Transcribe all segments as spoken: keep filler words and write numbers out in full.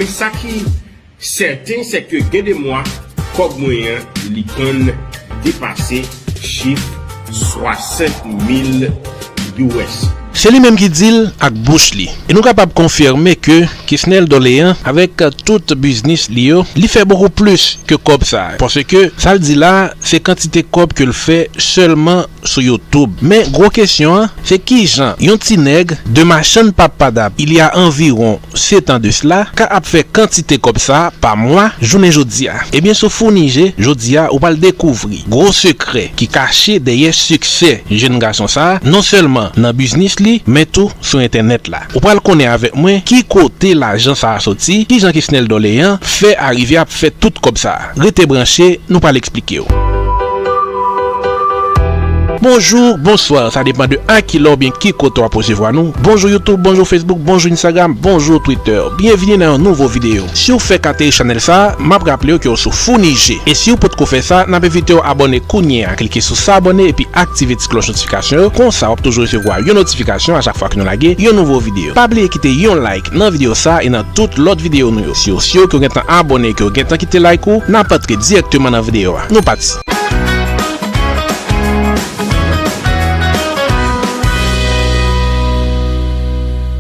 Sa ki sèten, se ke gen de mwa, kòb mwen an, li konn depase chif swasant mil U S. Se li menm ki di l ak bouch li. E nou kapab konfime ke Kesnel Dorlean, avèk tout biznis li yo, li fè bokou plis ke kòb sa a. Paske sa l di la, se kantite kòb ke l fè sèlman sou YouTube. Men gwo kesyon an, se kijan yon ti nèg de machann papadap, il y a environ sept ans de cela, ka ap fè kantite kòb sa a pa mwa, jounen jodi a? Ebyen, sou Founi Je, jodi a, ou pral dekouvri gwo sekrè ki kache dèyè siksè jèn gason sa a, non sèlman nan biznis li, men tou sou entènèt la. Ou pral konnen avèk mwen ki kote lajan sa a soti, kijan Kesnel Dorlean fè arive ap fè tout kòb sa a. Rete branche, nou pral eksplike w. Bonjou, bonswa, sa depann de a ki lè oubyen ki kote w ap resevwa nou. Bonjou YouTube, bonjou Facebook, bonjou Instagram, bonjou Twitter. Byenvini nan yon nouvo videyo. Si w fèk ateri chanèl sa a, m ap raple w ke w sou Founi Je. E si w potko fè sa, n ap envite w abòne kounye a. Klike sou sa abòne epi aktive ti klòch notifikasyon yo. Konsa, w ap toujou resevwa yon notifikasyon a chak fwa ke nou lage yon nouvo videyo. Pa bliye kite yon like nan videyo sa a e nan tout lòt videyo nou yo. Si w si ke w gentan abòne e ke w gentan kite like ou, n ap antre dirèkteman nan videyo a. Nou pati!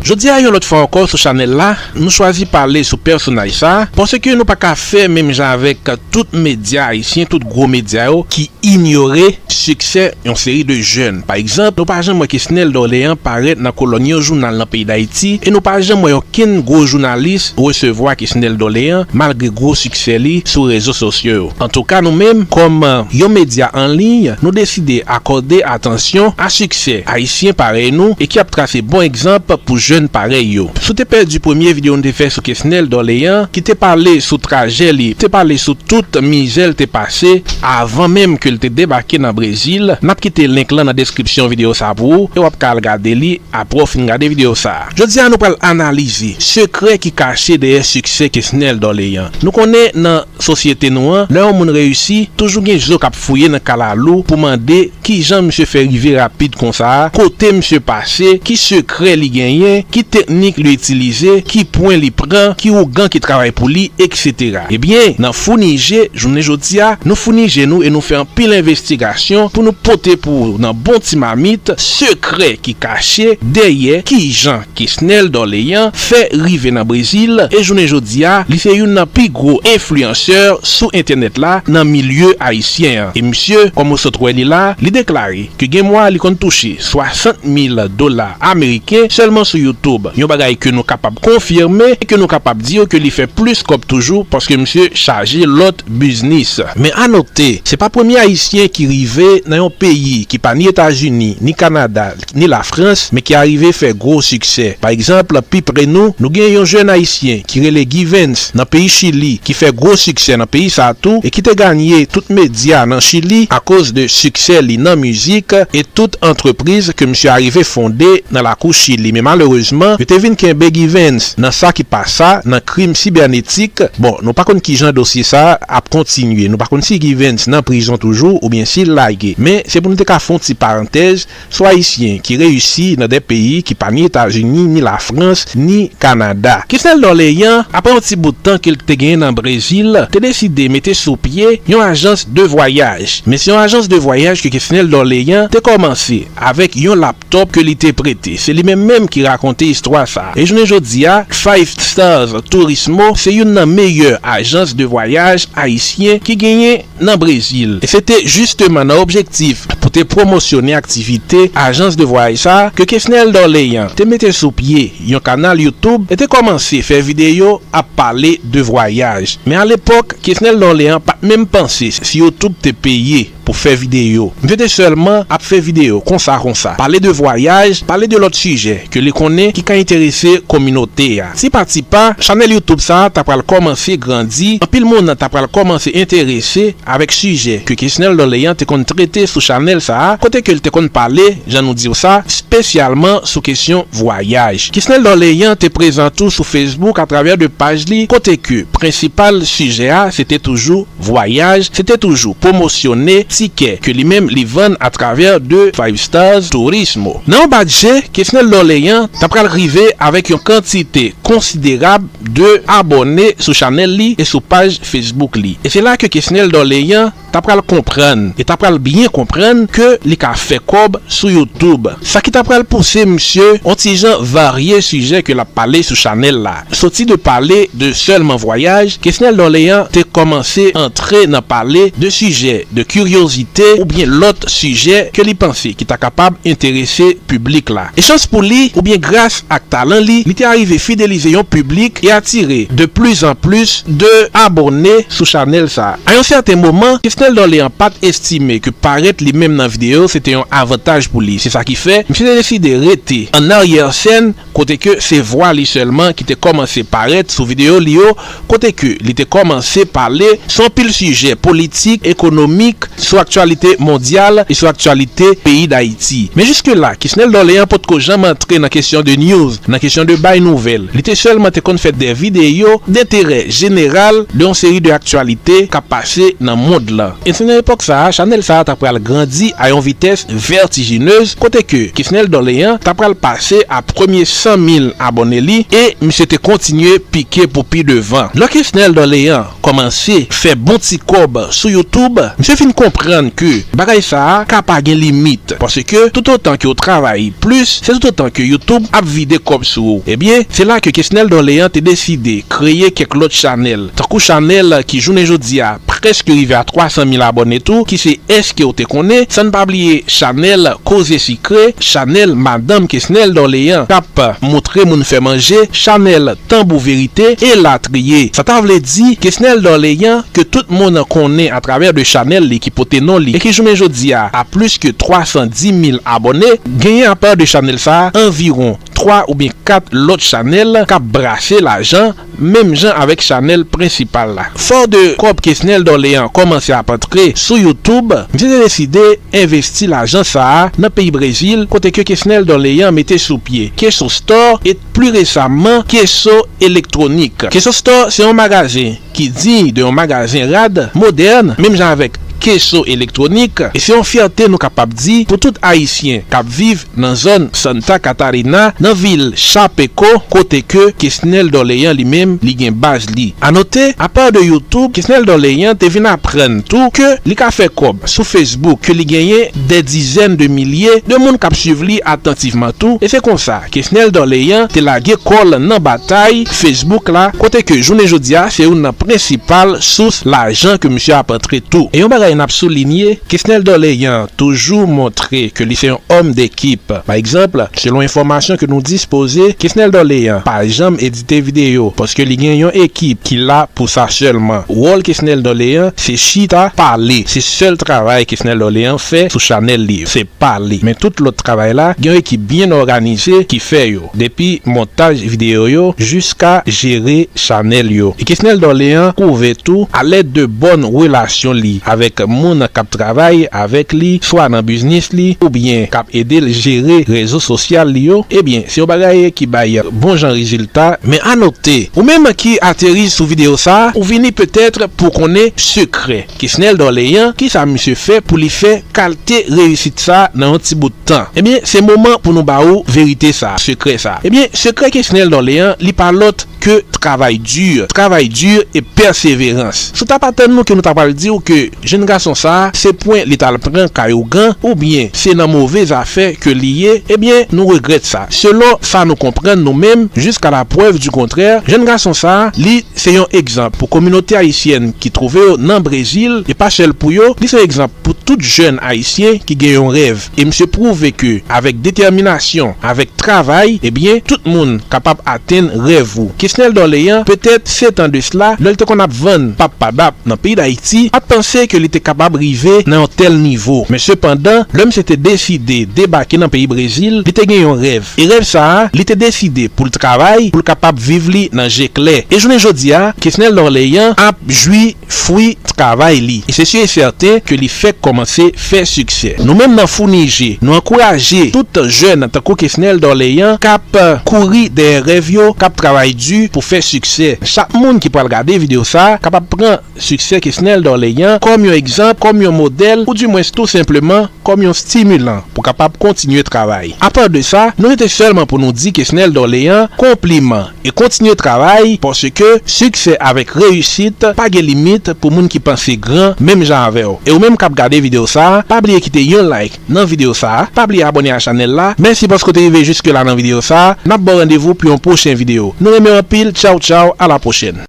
Jodi a, yon lòt fwa ankò sou chanèl la, nou chwazi pale sou pèsonaj sa a, paske nou pa ka fè menm jan avèk tout medya ayisyen, tout gwo medya yo ki inyore siksè yon seri de jèn. Pa egzanp, nou pa janm wè Kesnel Dorlean parèt nan kolòn yon jounal nan peyi Dayiti, e nou pa janm wè okenn gwo jounalis resevwa Kesnel Dorlean, malgre gwo siksè li sou rezo sosyo yo. Antouka, nou menm, kòm yon medya an liy, nou deside akòde atansyon a siksè ayisyen parèy nou e ki ap trase bon egzanp pou jèn parèy yo. Si w te pèdi premye videyo nou te fè sou Kesnel Dorlean, ki te pale sou trajè li, te pale sou tout mizè l te pase avan menm ke l te debake nan Brezil, n ap kite link lan nan deskripsyon videyo sa a pou ou e w ap ka al gade li apre w fin gade videyo sa a. Jodi a, nou pral analize sekrè ki kache dèyè siksè Kesnel Dorlean. Nou konnen nan sosyete nou an, lè yon moun reyisi, toujou gen zo k ap fouye nan kalalou pou mande kijan misye fè rive rapid konsa a, kote misye pase, ki sekrè li genyen, ki teknik li itilize, ki pwen li pran, ki ougan ki travay pou li, etsetera. Ebyen, nan Founi Je, jounen jodi a, nou founi je nou e nou fè anpil envestigasyon pou nou pote pou ou nan bon ti mamit sekrè ki kache dèyè kijan Kesnel Dorlean fè rive nan Brezil, e jounen jodi a, li se youn nan pi gwo enfliyansè sou entènèt la nan milye ayisyen an. E misye, kòm ou sot wè li la, li deklare ke gen mwa li konn touche swasant mil dola ameriken sèlman sou YouTube, yon bagay ke nou kapab konfime e ke nou kapab di ke li fè plis kòb toujou paske misye chaje lòt biznis. Men anote, se pa premye ayisyen ki rive nan yon peyi ki pa ni Etazini, ni Kanada, ni Lafrans, men ki arive fè gwo siksè. Pa egzanp, pi pre nou, nou gen yon jèn ayisyen ki rele Givens nan peyi Chili, ki fè gwo siksè nan peyi sa a tou, e ki te ganye tout medya nan Chili akoz de siksè li nan mizik e tout antrepriz ke misye arive fonde nan lakou Chili. Men malerezman, yo te vin kenbe Givens nan sa ki pa sa, nan krim sibènetik. Bon, nou pa konn kijan dosye sa a ap kontinye. Nou pa konn si Givens nan prizon toujou oubyen si l lage. Men, se pou nou te ka fè yon ti parantèz sou ayisyen ki reyisi nan de peyi ki pa ni Etazini, ni Lafrans, ni Kanada. Kesnel Dorlean, apre yon ti bout tan ke l te genyen nan Brezil, te deside mete sou pye yon ajans de vwayaj. Men se yon ajans de vwayaj ke Kesnel Dorlean te kòmanse avèk yon laptop ke li te prete. Se li menm menm ki rakonte istwa sa a. E jounen jodi a, Five Stars Turismo se youn nan meyè ajans de vwayaj ayisyen ki genyen nan Brezil. E se te jisteman nan objektif pou te pwomosyone aktivite ajans de vwayaj sa a ke Kesnel Dorlean te mete sou pye yon kanal YouTube e te kòmanse fè videyo ap pale de vwayaj. Men alepòk, Kesnel Dorlean pa t menm panse si YouTube te peye pou fè videyo. Misye te sèlman ap fè videyo konsa konsa, pale de vwayaj, pale de lòt sijè ke li konnen ki ka enterese kominote a. Ti pa ti pa, chanèl YouTube sa a ta pral kòmanse grandi, anpil moun ta pral kòmanse enterese avèk sijè ke Kesnel Dorlean te konn trete sou chanèl sa a, kote ke l te konn pale, jan nou di w sa, espesyalman sou kesyon vwayaj. Kesnel Dorlean te prezan tou sou Facebook atravè de paj li, kote ke prensipal sijè a se te toujou vwayaj, se te toujou pwomosyone tikè ke li menm li vann atravè de Five Stars Turismo. Nan yon bat je, Kesnel Dorlean ta pral rive avèk yon kantite konsiderab de abòne sou chanèl li e sou paj Facebook li. E se la ke Kesnel Dorlean ta pral konprann, e ta pral byen konprann ke li ka fè kòb sou YouTube. Sa ki ta pral pouse misye yon ti jan varye sijè ke l ap pale sou chanèl la. Soti de pale de sèlman vwayaj, Kesnel Dorlean te kòmanse antre nan pale de sijè de kiryozite oubyen lòt sijè ke li panse ki ta kapab enterese piblik la. E chans pou li, oubyen gras ak talan li, li te arive fidelize yon piblik e atire de plus en plus de abòne sou chanèl sa. A yon sèten moman, Kesnel Dorlean pa t estime ke parèt li menm nan videyo se te yon avantaj pou li. Se sa ki fè, misye te deside rete an aryè sèn, kote ke se vwa li sèlman ki te kòmanse parèt sou videyo li yo, kote ke li te kòmanse pale sou anpil sijè politik, ekonomik, sou aktyalite mondyal e sou aktyalite peyi Dayiti. Men jiske la, Kesnel Dorlean potko janm antre nan kesyon de news, nan kesyon de bay nouvèl. Li te sèlman te konn fè de videyo denterè jeneral de yon seri de aktyalite k ap pase nan mond lan. E se nan epòk sa a, chanèl sa a ta pral grandi a yon vitès vètijinez, kote ke Kesnel Dorlean ta pral pase a premye san mil abòne li, e misye te kontinye pike pou pi devan. Lè Kesnel Dorlean kòmanse fè bon ti kòb sou YouTube, misye fin konprann ke bagay sa a ka pa gen limit, paske toutotan ke w travay plis, se toutotan ke YouTube ap vide kòb sou ou. Ebyen, se la ke Kesnel Dorlean te deside kreye kèk lòt chanèl, tankou chanèl ki jounen jodi a prèske rive a twa san mil abòne tou, ki se Èske w te konnen, san n pa bliye chanèl Koze Sikre, chanèl Madanm Kesnel Dorlean k ap moutre moun fè manje, chanèl Tanbou Verite, elatriye. Sa ta vle di, Kesnel Dorlean, ke tout moun konnen atravè de chanèl li ki pote non li, e ki jounen jodi a, a plis ke twa san di mil abòne, genyen apa de chanèl sa a anviwon twa oubyen kat lòt chanèl k ap brase lajan, menm jan avèk chanèl prensipal la. Fò de kòb Kesnel Dorlean kòmanse ap antre sou YouTube, misye te deside envesti lajan sa a nan peyi Brezil, kote ke Kesnel Dorlean mete sou pye Queso Store e pli resaman Queso Electronic. Queso Store se yon magazen ki diy de yon magazen rad modèn, menm jan avèk Queso Electronic, e se yon fyète nou kapab di pou tout Ayisyen k ap viv nan zòn Santa Catarina, nan vil Chapecó, kote ke Kesnel Dorlean li menm li gen baz li. A note, apa de YouTube, Kesnel Dorlean te vin aprann tou ke li ka fè kòb sou Facebook, ke li genyen dè dizèn de milye de moun k ap swiv li atantivman tou, e se konsa Kesnel Dorlean te lage kò l nan batay Facebook la, kote ke jounen jodi a se youn nan prensipal sous lajan ke misye ap antre tou. E yon bagay n ap soulinye, Kesnel Dorlean toujou montre ke li se yon òm dekip. Pa egzanp, selon enfòmasyon ke nou dispoze, Kesnel Dorlean pa janm edite videyo, paske li gen yon ekip ki la pou sa sèlman. Wòl Kesnel Dorlean, se chita pale. Se sèl travay Kesnel Dorlean fè sou chanèl li. Se pale. Men tout lòt travay la, gen yon ekip byen òganize ki fè yo. Depi montaj videyo yo, jiska jere chanèl yo. E Kesnel Dorlean pwouve tou, alèd de bòn relasyon li avèk moun k ap travay avèk li, swa nan biznis li, oubyen k ap ede l jere rezo sosyal li yo, ebyen, se yon bagay ki bay bon jan rezilta. Men anote, ou menm ki ateri sou videyo sa a, ou vini petèt pou konnen sekrè Kesnel Dorlean, kisa misye fè pou li fè kalte reyisit sa a nan yon ti bout tan. Ebyen, se moman pou nou ba ou verite sa a, sekrè sa a. Ebyen, sekrè Kesnel Dorlean, li pa lòt ke travay di, travay di e pèseverans. Si w t ap atann nou ke nou ta pral di w ke jenn gason sa a, se pwen li t al pran kay ougan, oubyen se nan move zafè ke li ye, ebyen, nou regrèt sa. Selon sa nou konprann nou menm, jiska la prèv di kontrè, jenn gason sa a, li se yon egzanp pou kominote ayisyèn ki twouve yo nan Brezil, e pa sèl pou yo, li se yon egzanp pou tout jèn ayisyen ki gen yon rèv. E misye pwouve ke avèk detèminasyon, avèk travay, ebyen, tout moun kapab atenn rèv ou. Kesnel Dorlean, petèt sèt an de sila, lè l te konn ap vann pap padap nan peyi Dayiti, pa t panse ke li te kapab rive nan yon tèl nivo. Men sepandan, lè misye te deside debake nan peyi Brezil, li te gen yon rèv. E rèv sa a, li te deside pou l travay, pou l kapab viv li nan je klè. E jounen jodi a, Kesnel Dorlean ap jwi fwi travay li. E se si e sèten ke li fèk kòmanse fè siksè. Nou menm nan Founi Je, nou ankouraje tout jèn tankou Kesnel Dorlean k ap kouri dèyè rèv yo, k ap travay di, pou fè siksè. Chak moun ki pral gade videyo sa a kapab pran siksè Kesnel Dorlean kòm yon egzanp, kòm yon modèl, oudimwens tou senpleman kòm yon stimilan pou kapab kontinye travay. Apa de sa, nou rete sèlman pou nou di Kesnel Dorlean konpliman e kontinye travay, paske siksè avèk reyisit pa gen limit pou moun ki panse gran menm jan avè w. E ou menm k ap gade videyo sa a, pa bliye kite yon like nan videyo sa a, pa bliye abòne a chanèl la. Mèsi paske w te rive jiske la nan videyo sa a. N ap ba w randevou pou yon pwochen videyo. Nou renmen w anpil. Tchaw tchaw, a la pwochèn.